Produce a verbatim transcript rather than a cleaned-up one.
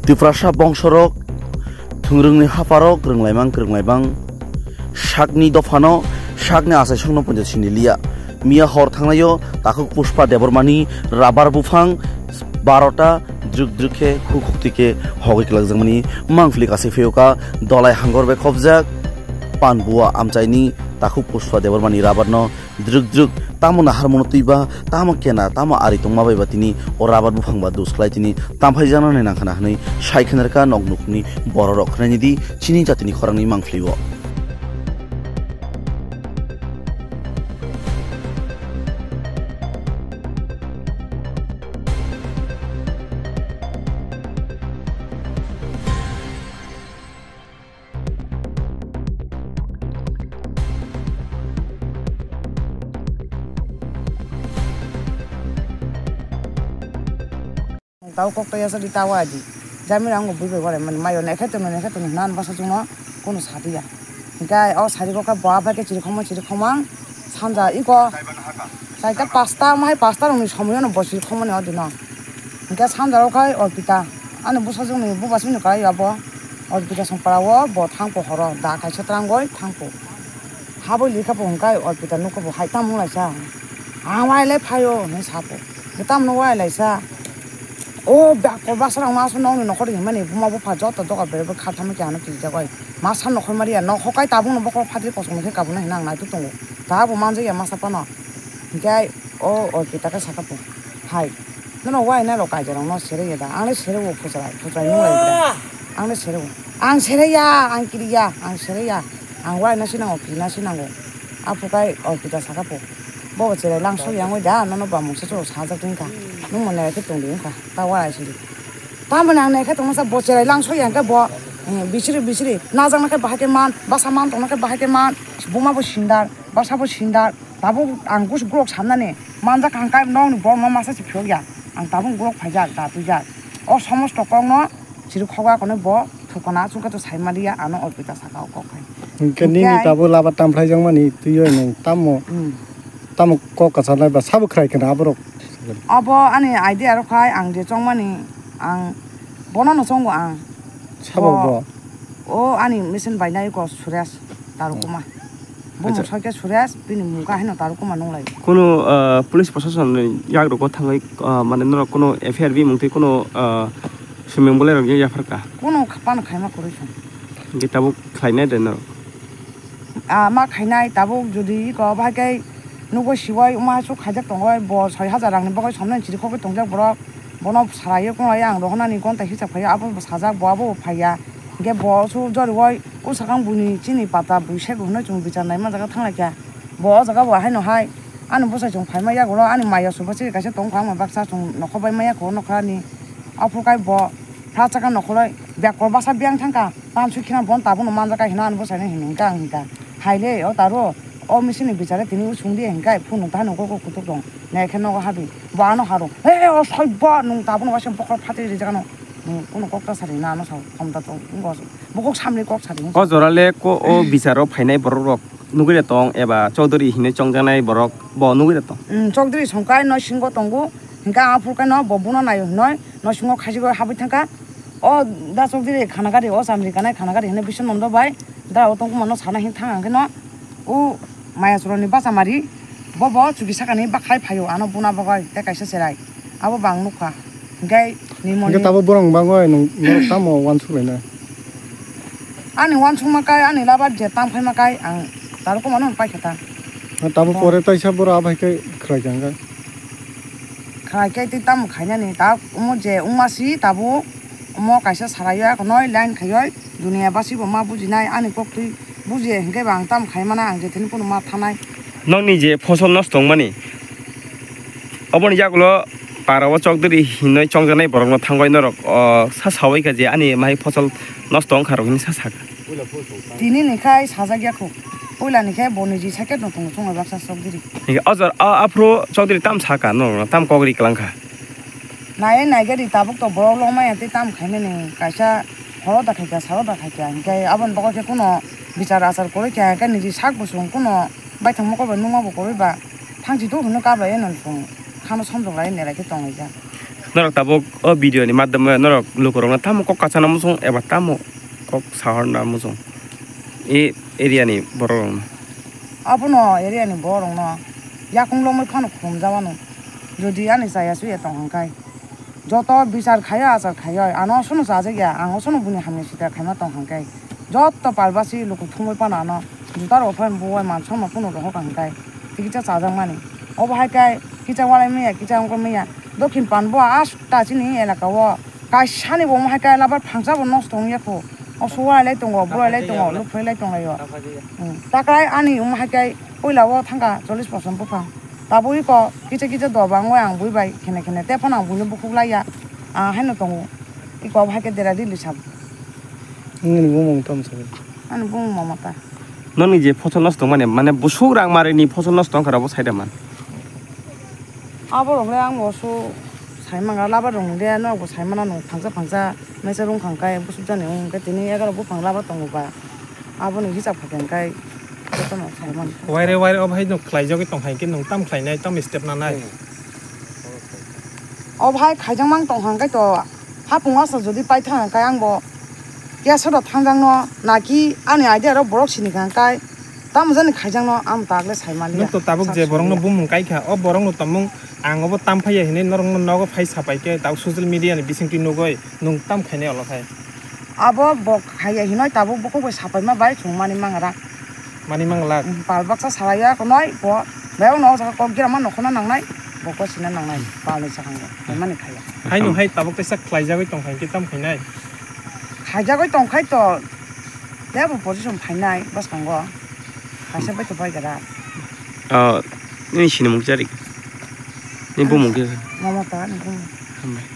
Tiprasa bongsorok, thwngrwngni hapharok, rwnglaimang kwrwnglaimang, sakni dophano, sakni achaisongno ponjot sini liya. Miya hor thangnaio takhuk Pushpa Debbarmani rabar buphang barota drwk drwk khe hukhuk twi khe hogwi kwlakjakmani mangpili kasai phiyokha, dolai hangor bai khopjak, panbua amchaini takhuk Pushpa Debbarmani rabarno drwk drwk tamo naharmano twiba, tamo kena, tamo ari tongma baiba tini o rabar buphang ba dus khlai tini tamphai janani nangkhana hwnwi sai khenerkha nok nukhungni bororok khnaini di chini jatini khorangni mangpili o. Tao kok tei yasa di tao adi. Jami rang bo bui bai gore mani mayo nekhe tono nekhe tono nan basa chungno kono sadiya. Hinkhe o sari kok khe bo abai khe chiri khoma chiri khoma sanja iko. Saita pasta, mahai pasta rokni somoyono bo siri khomoni o dino. Hinkhe sanja rok khai Orpita. Ani bwsajwkni bubasongni kwlai abo. Orpita songpara o bo thangpo horo. Da kaisa twrangwi thangpo. Habwi likha bo hwnkhai Orpita nukha bo hai tamo wnglaisa. Ang wailai phaio hinwi sapo. Tamo wnglaisa. O bak basa rok ma aswk nokni nokhorni hinmani buma bupha joto doga berebo kha tamo khe ano twijagwi. Masa nokhormani ya nok hokai tabukno bokhorok phatri kosong khe kabuna hinwi ang naituk tongo. Tabuk manjakya masa phano. Hinkhe o Orpita khe sakha pho, "Hai, nono waina rok kaijarokno serei ya da? Ang le sereo, phuchrai, phuchrai nung lai da. Ang le sereo. Ang serei ya, ang kiri ya, ang serei ya. Ang waina se nango, kirina se nango." Aphukai Orpita sakha pho, "Bo cherai langsok ya wngwi da, nono ba mungsa choro sajak wngkha. Nung mo nai khe tong di wngkha, ta warai sidi." Tamoni ang nai khe tongmasa bo cherai langsok ya hwnkhe bo, eh, bisiri bisiri najakna khe bahai khe man, basa man tongna khe bahai khe man, buma bo sindar, basa bo sindar. Tabuk ang kus-, gurok samnani manjak hangkai nokni borokno masa se phiyok ya. Ang tabuk gurok phaijak, da twijak. O somosto kokno chiri khoga kono bo thukana achukhe to sai maliya ano Orpita saka o kok hai. Hinkhe nini tabuk laba tamphlai jakmani twiwi nwng tamo, hmm, tamo kok kwcharnai ba sabo khwrai kheno aborok. Abo ani idea rok hai ang je chongmani ang bono no chongo ang. Sabo bo? Bo. O ani machine bainai ko Suresh Tarukuma. Bo mung soike Suresh, bini mung ka haino Tarukuma nunglai. Kuno, ah, police proshasonni yagrok o thangwi, ah, mane norok kuno F I R bimung twi kuno, ah, swimming pool rok yapharka? Kuno khapano khaima kwrwi song. Hinkhe tabuk khlainai de norok? Ah, ma khainai tabuk jodi ko bahai khe nukgo siwai wngma aswk khaijak tongoi bo soi hajar rangni bagwi somnani chiri khogwi tongjak borok. Bono sarai o kunglai ang rohornani gonta hisab khai o, abo bo sajak, bo abo bo phaiya. Hinkhe bo su joriwoi o sakang buini chini pata bui sek hwnwi chwng bichar naima jaga thanglaikha. Bo o jaga bo haino hai ani bwsai chwng phaima yagulo ani maya suba chiri kaisa tongkha, ama baksa chwng nokhor bai maya kho nokhrani. Aphuru kai bo phra chakha nokhoroi bek kol basa biyang thangkha, pansuk khina bon tabukno manjakha hino ani bwsaino hino hinkha ang hinkha. Haile o taro o misini bichare tini o sungdi hinkhe phunuk ta nugo kutuk dong. Naikhe nogo habi. Bo ano haro. He, o soi bo nwng tabukno waisa bokhorok phatwi rijak ano. Nwng kuno kok ta sari na ano sao. Khomta tong wngkha. Bo kok samni kok sari wngkha. O jora le ko o bicharo phainai borok rok nugwi de tong eba Chaudhary hinwi chongjaknai borok bo nugwi de tong? Mm, Chaudhary songkai no singo tongo. Hinkhe aphuru kai no bo buno naio hinoi no singo khaisik habwi thangkha. O da Chaudhary khana gari, o chamri kanai khana gari hinwi Biswanondo bai da o tongkuma no sana hin thang ang khe no. O Mayachwrani bachamari, bo bo chuki sakani bakhai phaio, ano buna bagwi tei kaisa cherai. Abo bo ang nukha. Hinkhe ni moni. Hinkhe tabuk borok bangwi nwng, norok tamo uansuk lainai? Ani uansukma kai, ani labar je tam phaima kai, ang Tarukuma no paikha ta. Tabuk pore taisa borok abai khe khwlai kha hinkhe. Khlai khe tei tamo khainani ta omo je wngma si tabuk omo kaisa sarai o, akonoi line khaioi dunia basi bo ma bujinai ani kok twi bujiya hinkhe ba ang tamo khai mana ang je thani pono ma thanai. Nokni je phosol nosto wngmani oboni yagulo para o Chokdiri hinoi chongjaknai borokno thangoi norok o sa sawi kha je ani mai phosol nosto wngkha rok hinwi sa sakha. Tini ni khai sajak ya kho. Puila ni khe bo niji sake no tongo chungo baksa Chokdiri. Hingke o jora, o, aphuru Chokdiri tam saka no, tam kok ri kwlang kha. Nai nai gari tabuk to borok longmaya tei tam khainani kaisa horo da khaikha, saro da khaikha. Hingke aboni bagwi khe kuno bichar achar kwrwi kha, hingke niji sak bwswng kuno baithang mokol bai nungma bo kwrwi ba thangchi tuk hwnwi kap lai no chwng khano somjok lai nai lai khe tongwi kha. Norok tabuk o video ni madhyome norok lukurokno tamo kok kachana muchung eba tamo kok sahorna muchung e area ni borok rokno? Abono area ni borok rokno yakung lomwi phano khulumjamano. Jodi ani chaya chuya tong hwnkhai, joto bichar khaio, achar khaio, ano osono chajakya, ang osono buni hamya sita khaima tong hwnkhai, joto palbasi luku thumwi phano ano juta rok phai buwai man songma phano rohor ka hwnkhai, tikisa chajakmani. Obo hai khe kisa walai maya, kisa wngkor maya, Dokhin Panbo asta chini elaka o kaisa ni bo omo hai khe labar phangsa bo nosto wngya kho. O suwai lai tongo, burai lai tongo, luphlai lai tonglaio. Hmm. Taklai ani omo hai khe puila o thangkha chollish bosor buphang. Tabuk iko kisa kisa doba wngwi ang bui bai khene khene tei phano ang buino bukhuk laiya. Ah, haino tongo. Iko obo hai khe dera dili sabo. Nini bumung tong sabi. Ani bumung mama ta. Noni je phosol nosto mane, mane busuk rang marini phosol nosto wngkha rabo saida man. Abo rok le ang bo su sai manga labar rong de no bo sai mana no phangsa phangsa mesa rung khang kai busuk jani wng khe tini egaroh buphang labar tongo ba. Abo ni hisab kha khe kai joto no sai man. Waire waire o bhai no khlai jagwi tong hai khe nwng tam khlai nai tam step na nai. O bhai khaijak mang tong hang kai to. Hapung asa jodi paithang khe ang bo keso rok thangjak no naki ani idea rok borok sini kha khe tamo jani khaijak no ang tak le sai mali. Nwng to tabuk je borok no bumung kai kha o borok no tongmung ang obo tam phaiya hinwi norok no nogo phai sapai khe tabuk social media ni bising twi nugwi nwng tam khainai olo khai. Abo bo khaiya hinwi tabuk bukhuk bai sapai ma bai chwng mani mang rak. Mani mang lak. Pal baksa salai ya konoi bo. Bai uno o jaga kok gira ma nokhona nangnai. Bo ko sina nangnai. Pal ni sakang bo. Bai mani khaiya. Hai no hai tabuk tei sak khlai jagwi tong khai khe tam khainai. Khaijagwi tong khai to. Tei bo position phainai bwskango. Kaisa bai to bai gara. Oh, ini sini mung jari. Ini bumung ke. Mama ta ni bumung. Hambai.